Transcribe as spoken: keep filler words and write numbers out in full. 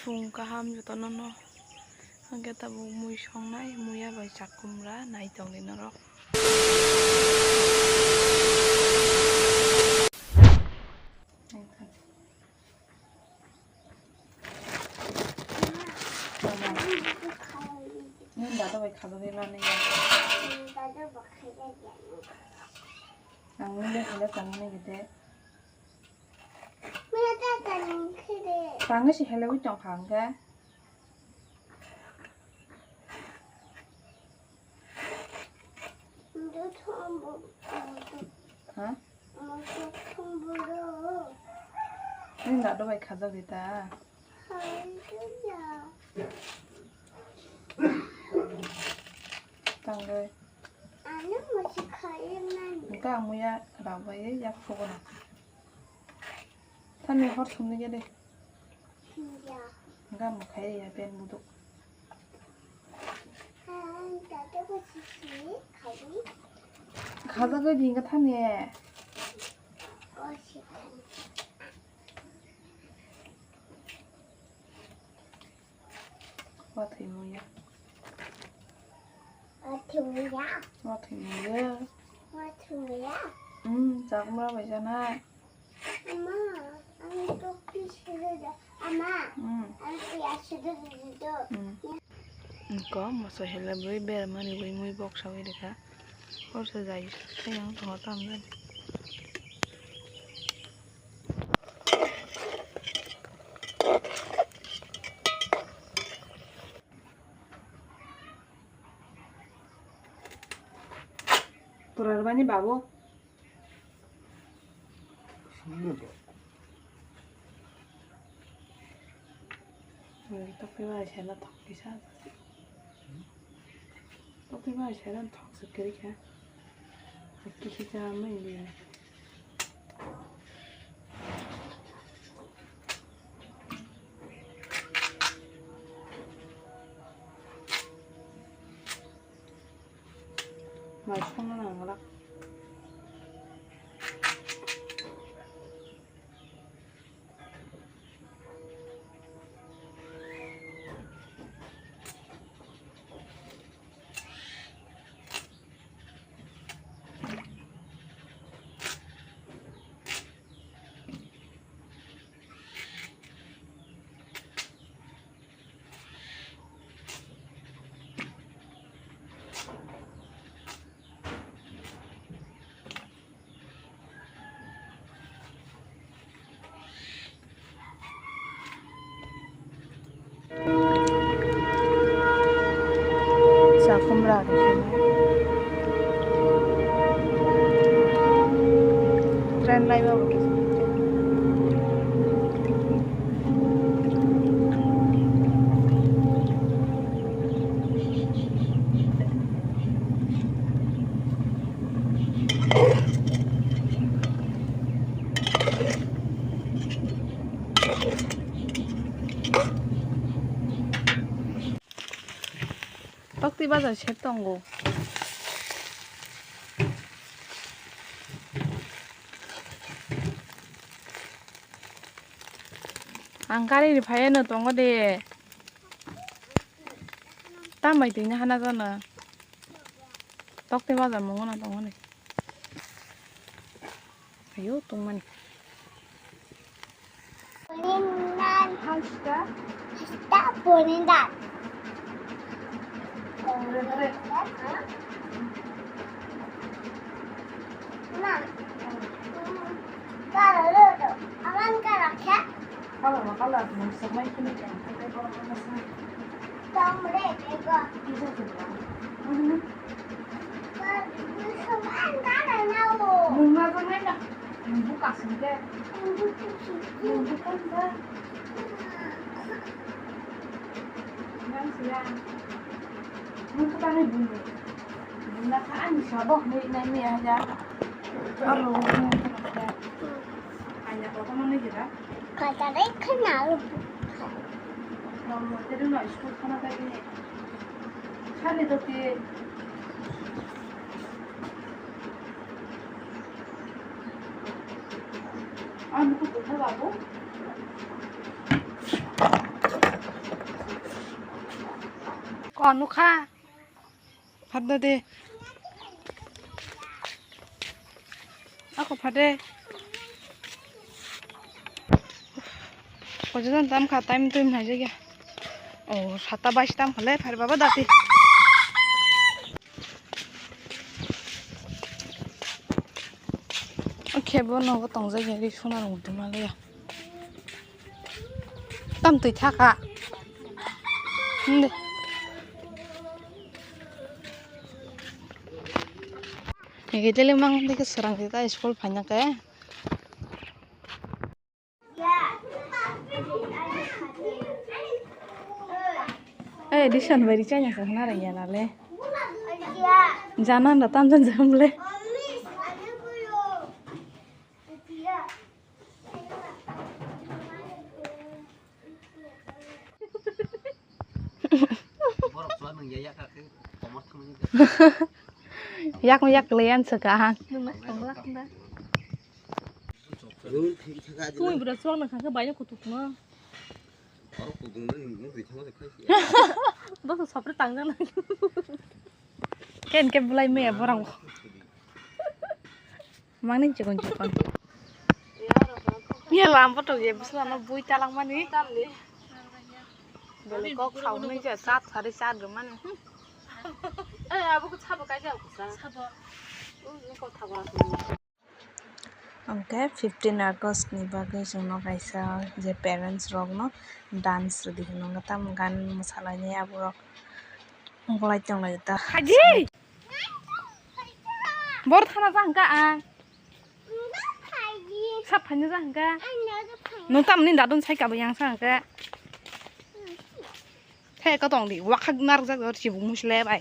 Phung kaham jotono no. Hwnkhe tabuk mui songnai, muya bai chakumra nai tongdi norok. Nini dada bai khajagwi manwi ya. Ang nini bai hwnwi tongmani gede. Tangwi se helaiwi tongkha hwnkhe. Ha? Nini dada bai khajagwi ta? Tangwi. Hwnkhe ang muya ragwi yak phugono. Thani hor thumni gede. Hwnkhe ang khai ya ben buduk. Khajagwi di hwnkhe thani. Wathwi muya. Wathwi muya. Wathwi muya. Wathwi muya. Hmm, chakumra bai janai. Ama, ang tokti sere da. Ama, hmm, ang iya sere da. Hmm. Ko moso hela bwi beramani bwi mui bok sawi rikha. Hor se jai se yang tongo tam jani. Pura rwmani babu. Tokti bai sela thok kisa. Tokti bai sela thok se kiri kha. Kisi kisa mai ni. Mai songna nanglak. Chakhumra rikhe train laiba bo kisa. Tokti bazar sep tongo. Ang gari ri phaiya no tongo de. Tambai twi no hana jana. Tokti bazar mungo no tongo de. Ayo tongmani. Ponidan. Hasta. Hasta ponidan. Kongre kre. Ma. Kala lo to. Aman kala kya? Kala ma kala mo sabmai kini kya. Kala ma kala sa. Tamre bego. Kisa kya. Nwng ma tongnai da? Nwng buka sing khe. Nwng buka sing khe. Nwng siya. Nwng kwthangwi buini. Buina kha ani sabo hwnwi nai miya haja. Aro hwnwi kha. Anya kothoma nwi jira. Kwthangwi khna. Nwng mo teri no school khana tagi. Khani to ti. Ang buku buka babu. O nukha. Phadda de. Ako phade. Kojadan tam kha time tuim hai jagya. O sata bais tam khale phar baba dati. O khebo nogo tongjak ya ri sona rong tuma le ya. Tam twi thaka. Hinde. Ege tele mang deke serang kita school phanya ke. Eh, Dison bai ri chanya sa na ra ya na le. Jana na tam jan jam le. Yak yak le yan sa ka. Nung na tong lak na. Tui bra suang na khang khe bai no kutuk no. Dosa sopre tang jana. Ken ke bulai me borang. Mangni chikon chikon. Ye lam botol ye busla no bui talang mani. Bele kok sauni je sat sari sat gumani. Eh, abo ko sabo kai ja ko sa. Sabo. Ni ko thago. Hwnkhe fifteen August ni bagwi chwngno kaisa je parents rokno dance rwdi hwnwi wngkha, tamo gan mwsalainai aborok wngkha lai tonglaio ta. Haji! Bor thana jang ka ang. Sap phaina jang ka. Nung tamni dadun sai ka bayang sang ka. He ka tong di wakhak narjak dor chibuk musle bai.